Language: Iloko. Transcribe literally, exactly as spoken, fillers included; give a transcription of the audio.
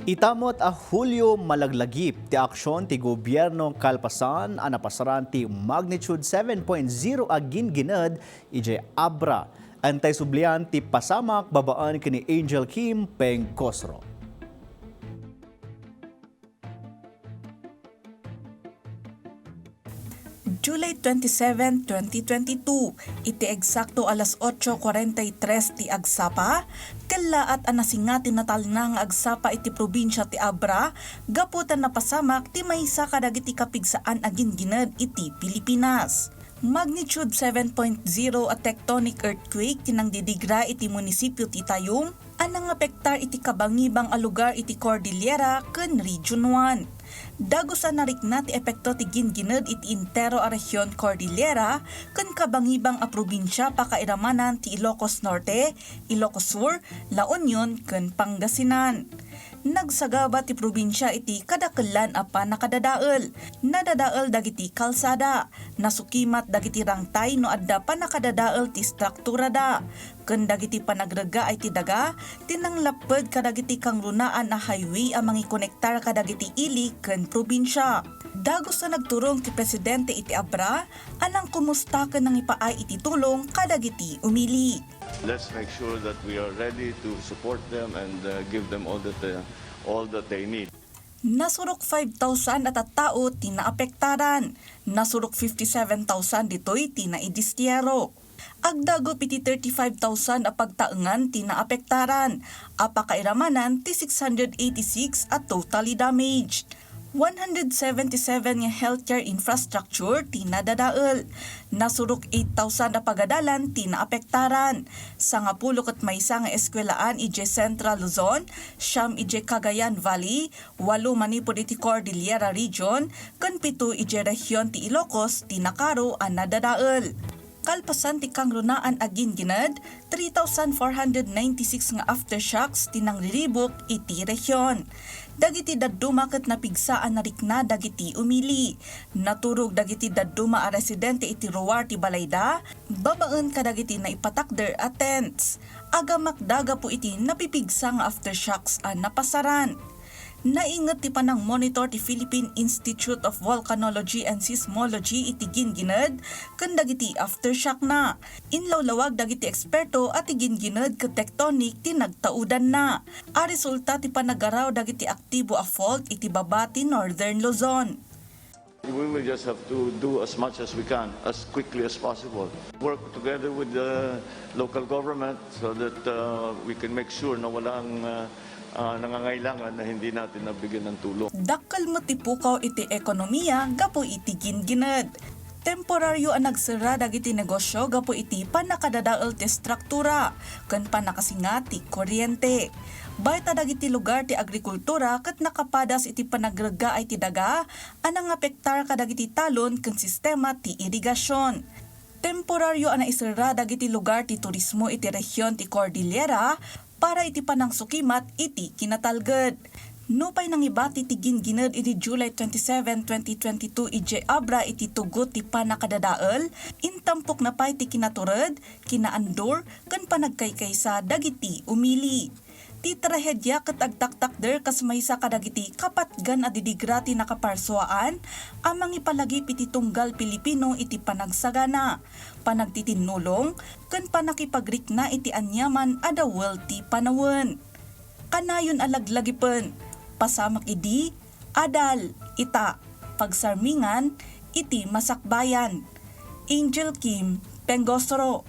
Ita met a Hulio, malaglagip ti aksion ti gobierno kalpasan a napasaran ti magnitude seven point zero a gingined idiay Abra. Antay sublian ti pasamak babaen ken ni Angel Kim Pengkosro. July twenty-seven, twenty twenty-two, iti eksakto alas otso kuarenta y tres ti agsapa, kellaat a nasinga ti natalna nga agsapa iti probinsia ti Abra gapu ta napasamak ti maysa kadagiti kapigsaan a gingined iti Pilipinas. Magnitude seven point zero a tectonic earthquake ti nangdidigra iti munisipio ti Tayum a nangapektar iti kabangibang a lugar iti Cordillera ken Region one. Dagus a narikna ti epekto ti gingined iti entero a rehion Cordillera ken kabangibang a probinsia pakairamanan ti Ilocos Norte, Ilocos Sur, La Union ken Pangasinan. Nagsagaba ti probinsia iti kadakelan a pannakadadael. Nadadael dagiti kalsada, nasukimat dagiti rangtay no adda pannakadadael ti strukturada, ken dagiti panagreggaay ti daga ti nanglapped kadagiti kangrunaan a highway a mangikonektar kadagiti ili ken probinsia. Dagus a nagturong ti presidente iti Abra a nangkumusta ken nangipaay iti tulong kadagiti umili. Let's make sure that we are ready to support them and, uh, give them all that, uh, all that they need. Nasurok five thousand a tattao ti naapektaran. Nasurok fifty-seven thousand ditoy ti naidistiero. Agdagup iti thirty-five thousand a pagtaengan ti naapektaran, a pakairamanan ti six hundred eighty-six a totally damaged. One hundred seventy-seven nga healthcare infrastructure ti nadadael. Nasurok eight thousand a pagadalan ti naapektaran. Sangapulo ket maysa nga eskuelaan idiay Central Luzon, siam idiay Cagayan Valley, walo manipud iti Cordillera Region, ken pito idiay rehion ti Ilocos ti nakaro a nadadael. Kalpasan ti kangrunaan a gingined, three thousand four hundred ninety-six nga aftershocks ti nangriribuk iti rehion. Dagiti dadduma ket napigsa a narikna dagiti umili. Naturog dagiti dadduma a residente iti ruar ti balayda, babaen kadagiti naipatakder a tents. Agamakda gapu iti napipigsa nga aftershocks a napasaran. Nainget ti panangmonitor ti Philippine Institute of Volcanology and Seismology iti gingined ken dagiti aftershockna. Inlawlawag dagiti eksperto a ti gingined ket tectonic ti nagtaudanna a resulta ti panagaraw dagiti aktibo a fault iti baba ti Northern Luzon. We will just have to do as much as we can, as quickly as possible. Work together with the local government so that, uh, we can make sure na walang, uh, uh, nangangailangan na hindi natin nabigyan ng tulong. Dakkel met ti pukaw iti ekonomiya gapu iti gingined. Temporaryo a nagserra dagiti negosyo gapu iti pannakadadael ti estruktura ken pannakasinga ti kuryente. Bayta dagiti lugar ti agrikultura ket nakapadas iti panagreggaay ti daga a nangapektar kadagiti talon ken sistema ti irigasion. Temporaryo a naiserra dagiti lugar ti turismo iti rehion ti Cordillera para iti panangsukimat iti kinatalged. Nupay nangibati ti gingined idi July twenty-seven, twenty twenty-two idiay Abra iti tugot ti pannakadadael, intampokna pay ti kinatured, kinaandur, ken panagkaykaysa dagiti umili. Ti trahedia ket agtaktakder kas maysa kadagiti kapatgan a didigra ti nakaparsuaan a mangipalagip iti tunggal Pilipino iti panagsagana, panagtitinnulong, ken pannakipagrikna iti aniaman a dawel ti panawen. Kanayon a laglagipen, pasamak idi, adal, ita, pagsarmingan, iti masakbayan. Angel Kim, Pengosro.